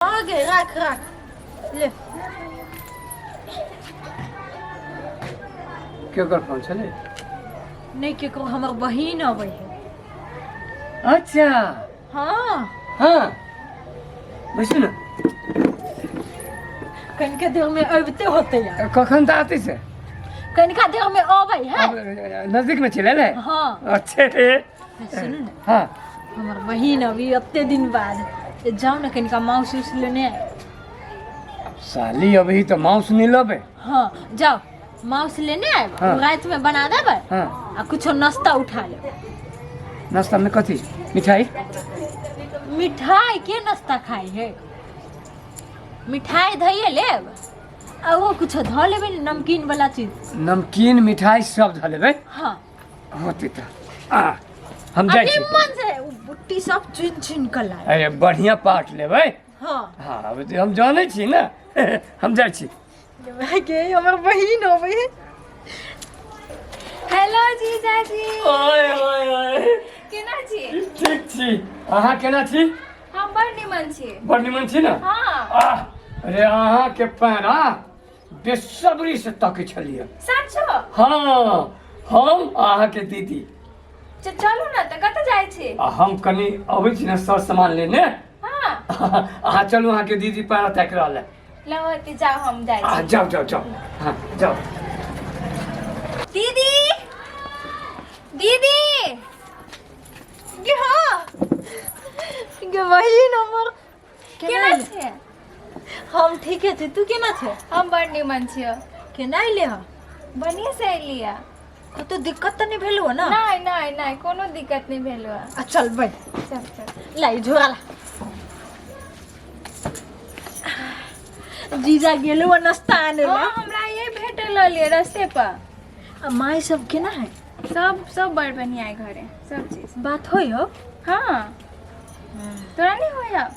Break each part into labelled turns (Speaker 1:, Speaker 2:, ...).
Speaker 1: गे राख राख ले।
Speaker 2: केकर फोन छलै?
Speaker 1: नहीं केकरो, हमर बहिन अबै है।
Speaker 2: अच्छा।
Speaker 1: हाँ।
Speaker 2: हाँ, बैसू ने।
Speaker 1: कनिका देर में अबिते होते यार।
Speaker 2: कखन तऽ आते से?
Speaker 1: कनिका देर में अबै है।
Speaker 2: अब नजदीक में चले ले।
Speaker 1: हाँ।
Speaker 2: अच्छे।
Speaker 1: सुनू ने।
Speaker 2: हाँ।
Speaker 1: हमर बहिन अभी एते दिन बाद, जाओ ने कनिका माउस उस लेने आयब।
Speaker 2: साली अभी तो मांस नहीं लबे।
Speaker 1: हाँ, जाओ माउस लेने आयब।
Speaker 2: हाँ।
Speaker 1: रात में बना देबै।
Speaker 2: हाँ।
Speaker 1: आ कुछो नाश्ता उठा लेब।
Speaker 2: नाश्ता में कथी? मिठाई?
Speaker 1: मिठाई के नाश्ता खाई है? मिठाई धइए लेब आ वो कुछो धऽ लेबै ने, नमकीन वाला चीज।
Speaker 2: नमकीन मिठाई सब धऽ लेबै।
Speaker 1: हाँ।
Speaker 2: होतै तऽ आ हम जाइ छी।
Speaker 1: निम्मन से उ बुट्टी सब चुन चुन के लाय।
Speaker 2: अरे, बढ़िया पाट लेबै।
Speaker 1: हाँ।
Speaker 2: हाँ, अब तऽ हम जानै छी ने। हम जाइ छी।
Speaker 1: गे, हमर बहिन अबै है।
Speaker 3: हेलो जीजाजी।
Speaker 2: ओए ओए ओए।
Speaker 3: केना छी?
Speaker 2: ठीक छी, अहाँ केना छी?
Speaker 3: हम बड़ निमन छी।
Speaker 2: बड़ निमन छी ने?
Speaker 3: हाँ।
Speaker 2: आह अरे, अहाँके पैरा बेसब्री से तकै छलियै।
Speaker 3: सचो?
Speaker 2: हाँ, हम अहाँके दीदी।
Speaker 3: चलू ने तऽ, कतऽ जाइ छी?
Speaker 2: आ हम कनि अबै छी ने सर सामान लेने।
Speaker 3: हाँ।
Speaker 2: अहाँ चलू, अहाँके दीदी पैरा ताकि रहल है।
Speaker 3: लवती, जाओ, हम जाइ
Speaker 2: आ
Speaker 3: छी।
Speaker 2: जाओ जाओ जाओ, हाँ जाओ।
Speaker 3: दीदी, दीदी।
Speaker 1: गे हाँ गे बहिन हमर।
Speaker 3: केना छै?
Speaker 1: हम ठीके छी, तू केना छै?
Speaker 3: हम बड़ निमन छियो।
Speaker 1: केना अयले हँ?
Speaker 3: बढ़िया से अयली है।
Speaker 1: कतौ दिक्कत तऽ नहि भेलो ने?
Speaker 3: नहीं नहीं नहीं, कोनो दिक्कत नहीं भेलो है।
Speaker 1: आ चल बैठ।
Speaker 3: चल चल।
Speaker 1: लाई झोरा ला। जीजा गेलो हँ नाश्ता आने ला।
Speaker 3: हाँ, हमरा ये भेटल रहलियै रस्ते पर।
Speaker 1: आ माय सब केना है?
Speaker 3: सब सब बड़ बढ़िया है घरे, सब चीज।
Speaker 1: बात होय हो?
Speaker 3: हाँ, तोरा नहीं होय?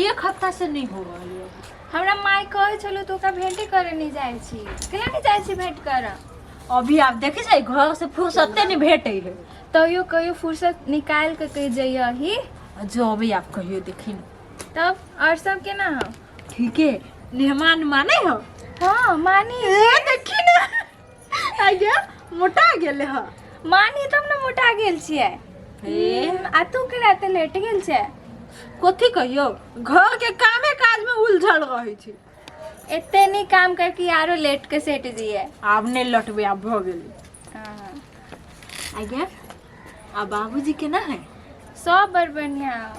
Speaker 1: एक हफ्ता से नहीं हो रहल है।
Speaker 3: हमरा माय कहै छलो तो ओकरा भेंटे करे नहीं जाइ छी। केला नहीं जाइ छी भेंट करऽ?
Speaker 1: अभी आप देखे छै, घर से फुर्सते नहीं भेटे है।
Speaker 3: तैयो कहियो फुर्सत निकाल के कहि जइयही।
Speaker 1: जो अभी आप कहियो देखी न।
Speaker 3: तब और सब केना हो?
Speaker 1: ठीके। मेहमान माने हो?
Speaker 3: हाँ, मानी।
Speaker 1: ए देखी ना आइया, मोटा गेले ह।
Speaker 3: मानी तब ने मोटा गेल छियै।
Speaker 1: ए।
Speaker 3: आ तू केना एते लेट गेल छै?
Speaker 1: कथी कहियो, घर के कामे काज में उलझल रहे छी।
Speaker 3: एते नहीं काम करके आरो लेट के सेट जिए।
Speaker 1: आब नहीं लटबे, आब भऽ गेलै।
Speaker 3: हाँ।
Speaker 1: आइया, आ बाबूजी केना है?
Speaker 3: सब बड़ बढ़िया।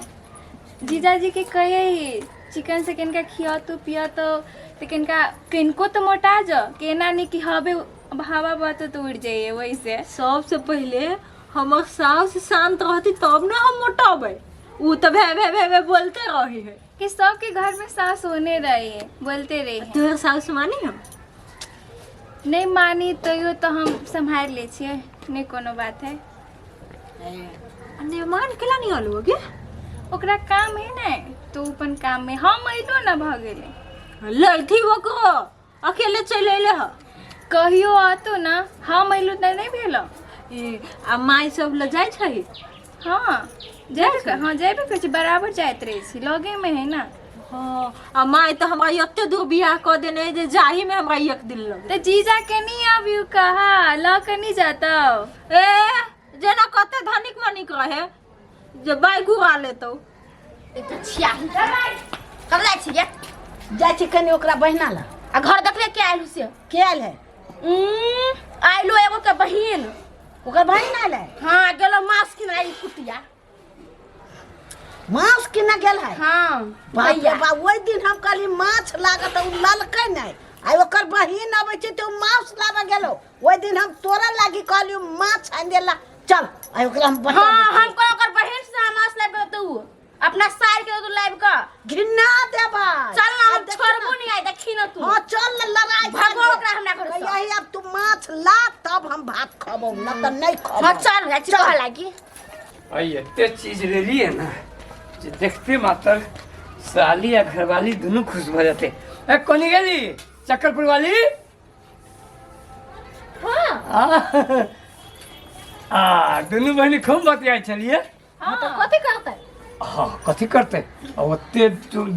Speaker 3: जीजाजी के कहिए ही चिकन से किनका खिया तो पिया तो किनका किनको तो मोटा जा केना नहीं कि हवे हवा बहतो तो उड़ जाइए वैसे।
Speaker 1: सबसे पहिले हमर सास शांत रहती तब ना हम मोटाबै। उ तऽ भे भे भे भे बोलते रही है।
Speaker 3: कि सबके घर में सास होने रही है, बोलते रही है।
Speaker 1: तोहर सास मानी हम?
Speaker 3: नहीं मानी तैयो तो हम संभाल ले छियै, नहीं कोनो बात है।
Speaker 1: मेहमान केला नहीं आलू गे?
Speaker 3: ओकरा काम है ने, तो उ अपन काम में, हम अइलो ना भऽ गेलै।
Speaker 1: लड़थी ओकरो, अकेले चलि अयले ह।
Speaker 3: कहियो आतो ना, हम अइलो तऽ नहीं भेलो।
Speaker 1: ए, आ माय सब ल जाइ छै?
Speaker 3: हाँ, जेबे, हाँ जेबे करै छी, बराबर जाइत रहै छी, लगे में है ना।
Speaker 1: हाँ, आ माय तऽ हमरा एते दूर बियाह कऽ देने है जे जाही में हमरा एक दिन लगे।
Speaker 3: तऽ जीजा के नहीं अभी कहा लऽ के नहीं जातो?
Speaker 1: ए, जेना कते धनिक मनिक रहे जे बाइक उड़ा लेतौ।
Speaker 4: एक तो छियाही कब जाइ छी गे?
Speaker 5: जाइ छी कनि ओकरा बहिना लग।
Speaker 4: आ घर देखले के आयल से?
Speaker 5: के आयल है?
Speaker 4: आयलो एगो के बहिन।
Speaker 5: ओकर बहिन आयल है?
Speaker 4: हाँ, गेलो मांस किना ई कुटिया।
Speaker 5: मांस किना गेल है?
Speaker 4: हाँ।
Speaker 5: बाप रे।
Speaker 4: भैया।
Speaker 5: बाप, ओहि दिन हम कहली माछ लागत, ओ ललकै नहि। आ ओकर बहिन अबै छै तऽ ओ मांस लाबऽ गेलो। ओहि दिन हम तोरा लागी कहलियो माछ आनि देला। चल, आइ ओकरा हम बता।
Speaker 4: हाँ, हम कोई ओकर बहिन से हम मांस लाबि के तू अपना सार के तू लाबि के
Speaker 5: घिना देबै।
Speaker 4: चल ना, हम
Speaker 5: आइ देखी
Speaker 4: छोड़बो
Speaker 5: ना।
Speaker 4: नहीं, आइ देखी ना तू।
Speaker 5: हाँ, चल ना, लड़ाई
Speaker 4: भगो
Speaker 5: करियै।
Speaker 4: ओकरा हमरा घर से।
Speaker 5: कहिया अब तू माछ ला तब हम भात खबौ, न तऽ नहि खबौ।
Speaker 4: हाँ चल, जाइ छी कहऽ लागी।
Speaker 2: अई एते चीज लेलिए ना जे देखते मात्र साली आ घरवाली दुनू खुश भऽ जेतै। ए, कोनी गेली चक्करपुर वाली?
Speaker 1: हाँ।
Speaker 2: आ दुनू बहिनी खूब बतियाइ छलियै।
Speaker 1: हाँ, तऽ कथी करतै?
Speaker 2: हाँ कथी करते आ ओते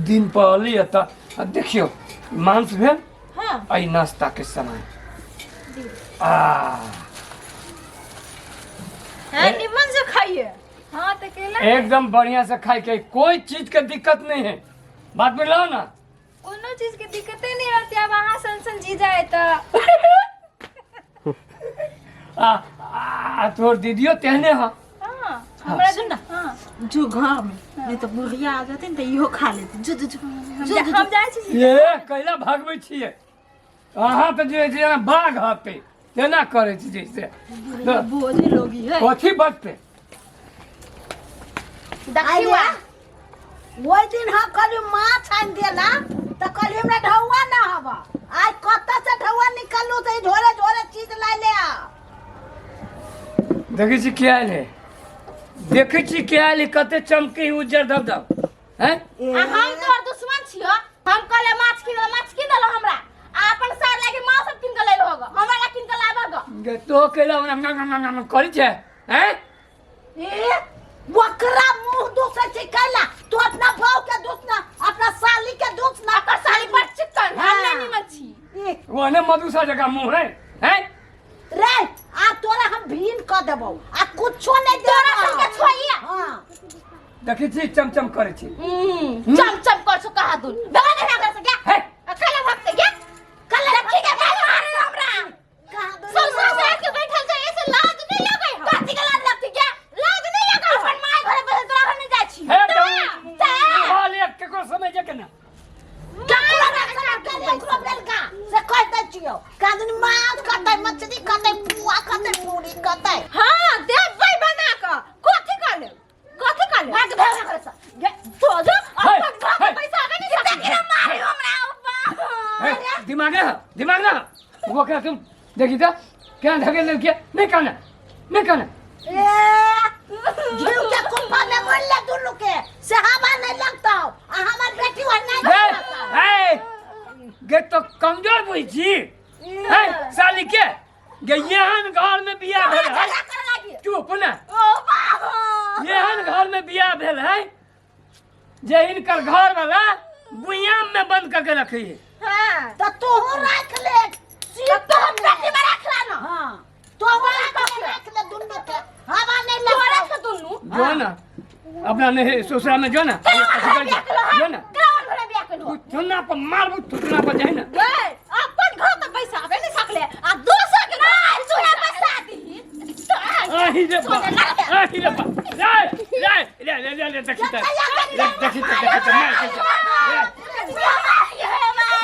Speaker 2: दिन पर अली तऽ आ देखियौ मांस भेल
Speaker 1: हाँ
Speaker 2: आ ई नाश्ता के सामान आ
Speaker 1: है निमन से खाइए
Speaker 3: हाँ तो केला
Speaker 2: एकदम बढ़िया से खाए के कोई चीज के दिक्कत नहीं है बात बुझलहो ना
Speaker 3: कोनो चीज के दिक्कते नहीं रहती अब अहाँ सन सन जीजा है तो
Speaker 2: आ, आ तोर दीदियो तेहने ह
Speaker 3: हाँ हमरा
Speaker 1: सुन ना
Speaker 3: हाँ
Speaker 1: जो घर में नहीं तो बुढ़िया आ जाते न तो इहो खा लेते जो जो जो
Speaker 3: हम
Speaker 1: जो
Speaker 3: जा,
Speaker 1: जो
Speaker 3: हम जाइ छी
Speaker 2: ये कैला भागबै छियै अहाँ तऽ जे जेना बाघ हते तेना करै छी जैसे
Speaker 1: जो बोझे लोगी है
Speaker 2: कथी बचतै
Speaker 4: देखियो
Speaker 5: ओहि दिन हम कहलियै माछ आनि देला तऽ कहलियै हमरा ढौआ ना हब आइ कतऽ से ढौआ निकललू तऽ ई झोरे झोरे चीज लाइ ले आ
Speaker 2: देखै छी के आयल है देखै छी के आयल है कते चमके उज्जर धबधब हैं
Speaker 4: आ हम तोहर दुश्मन छियो हम कहले माछ किन माछ किन देलो हमरा आ अपन सार लागे माछ सब किन के लेल होगा हमरा ला किन के लाबग
Speaker 2: गे तो केला करै छै हैं
Speaker 5: ए ओकरा मुंह दूसै छै कैला तू अपना बहू के दूसना अपना साली के दूसना
Speaker 4: ओकर साली पर चिकन हम
Speaker 5: हाँ।
Speaker 4: नहीं निमन छी
Speaker 5: ए,
Speaker 2: ओने मधुसा जकाँ मुँह है हैं
Speaker 5: रे आ तोरा हम भीन क देबौ आ कुछो नहीं
Speaker 4: तोरा
Speaker 5: देबौ
Speaker 4: सबके छोइया
Speaker 5: हाँ
Speaker 2: देखै छी चमचम करै छी
Speaker 4: चम चम कर छो कहा दुन भगा दे ना घर से क्या
Speaker 2: हे
Speaker 4: कल भगते क्या कल रखी के भाई मारे हमरा
Speaker 5: कहाँ दुनू
Speaker 4: ससुर से आके बैठल छै ऐसे लाज नहीं लगे कथी के लाज लगते क्या लाज नहीं लगे अपन माय घरे बैठल तोरा घर नहीं जाइ छी
Speaker 2: हे
Speaker 4: ता
Speaker 2: हाल एक केकरो समझ के ना
Speaker 5: ककरो ना समझ के ओकरो बेलका से कह दै छियौ कादन माछ खतै मछली खतै पुआ खतै पूरी खतै
Speaker 1: हाँ देबै बना कऽ कथी कर लेब कथी कर लेब
Speaker 4: भाग भाग घर से
Speaker 1: गे, तो जो
Speaker 2: हे,
Speaker 1: अपन घर के
Speaker 2: हे।
Speaker 1: पैसा आबे नहीं सके
Speaker 4: मारे हमरा ऊपर
Speaker 2: हे दिमाग ना दिमाग ना वो क्या तुम देखी था क्या धकेल ले क्या नहीं कहना नहीं कहना
Speaker 5: ए घिउ के कुप्पा में मोल ले दुनू के से हवा नहीं लगतौ आ हमर बेटी वर नहीं
Speaker 2: हे
Speaker 5: लगतौ
Speaker 2: हे गे तो कमजोर बुझ छी हे साली के गे एहन घर में बियाह भेल है
Speaker 4: झगड़ा करे लागी
Speaker 2: चुप ना
Speaker 4: ओ बाबा
Speaker 2: एहन घर में बियाह भेल है जे हिनकर घर वाला बुइयाम में बंद करके रखी है
Speaker 4: हां
Speaker 5: तो तोहू राख ले
Speaker 4: तो तोहर पेटी में रख ला ना
Speaker 5: हाँ तोहू राख ले राख ले दुनू के हवा नहीं
Speaker 4: तोरा
Speaker 5: लगतौ
Speaker 4: के दुनू
Speaker 2: जो ना अपना नहीं ससुरा में जो ना जो ना
Speaker 4: कौन घरे बियाह केलहो
Speaker 2: तू चुना पर मारबू थुकना पर जाए ना
Speaker 1: गे अपन घर तो पैसा आबे नहीं सकले आ दोसर के घर
Speaker 4: तोरा बसा दीही
Speaker 2: आही रे बा आही रे बा रे रे रे रे रे रे देखी त रे देखी त देखी त मार के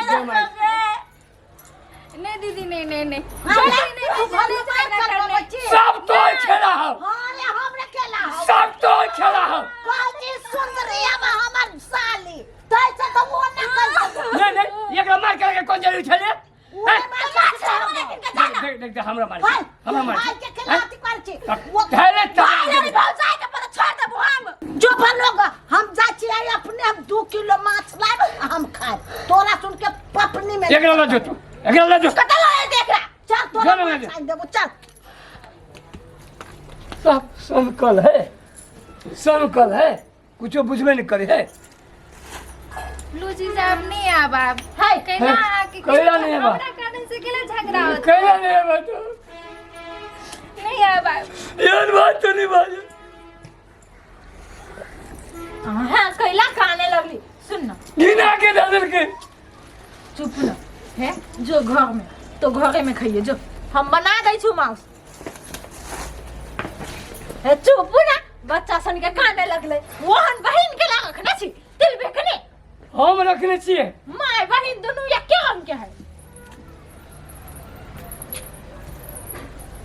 Speaker 2: रे मार
Speaker 3: नहीं दीदी नहीं नहीं नहीं
Speaker 5: हाँ,
Speaker 3: नहीं नहीं
Speaker 5: तू
Speaker 3: जीजा
Speaker 5: घर
Speaker 3: नहीं
Speaker 5: में मार
Speaker 3: झगड़ा
Speaker 5: करबो
Speaker 3: करने
Speaker 5: बच्ची।
Speaker 2: सब तो खेला हो
Speaker 5: हाँ रे हमरे केला हौ।
Speaker 2: सब तो खेला हो
Speaker 5: कहै सुंदरी हम हमर साली तैसे तो वो ना कर सकू।
Speaker 2: नहीं नहीं एकरा मार के कौन जरूरी छले
Speaker 5: वो मार के
Speaker 2: देख देख देख हमरा मार
Speaker 5: भाई
Speaker 2: हमरा मार
Speaker 5: भाई के खिलाती कर छी वो
Speaker 2: धैर्य
Speaker 4: भाई भौजाई के पर छोड़ देबो हम
Speaker 5: जो बनोगा हम जा छी आई अपने हम 2 किलो माछ लाब आ हम खाए तोरा सुन के पपनी में
Speaker 2: एकरा ला जो तू एकरा ला जो
Speaker 4: कतल है देख रहा
Speaker 5: चल तोरा
Speaker 2: जो ना
Speaker 5: माछ आनि देबो चल
Speaker 2: सब समकल है समकल है कुछो बुझबे नहीं करे है
Speaker 3: लू जीजा अब नहीं आब आब
Speaker 1: है
Speaker 3: कैला आके
Speaker 2: कैला नहीं आब।
Speaker 3: हमरा कारण से केला झगड़ा होत
Speaker 2: कैला नहीं है बात
Speaker 3: नहीं आब आब
Speaker 2: यार बात तो नहीं बात
Speaker 1: हाँ कैला खाने लगली सुन ना
Speaker 2: घिना के दादर के
Speaker 1: चुप ना है जो घर में तो घरे में खाइए जो हम बना दै छु मांस हे चुप ना बच्चा सन के काने लगले वहन बहिन के लाग रखने छी तिल बेकने
Speaker 2: हम रखने छियै
Speaker 1: माय बहिन दुनू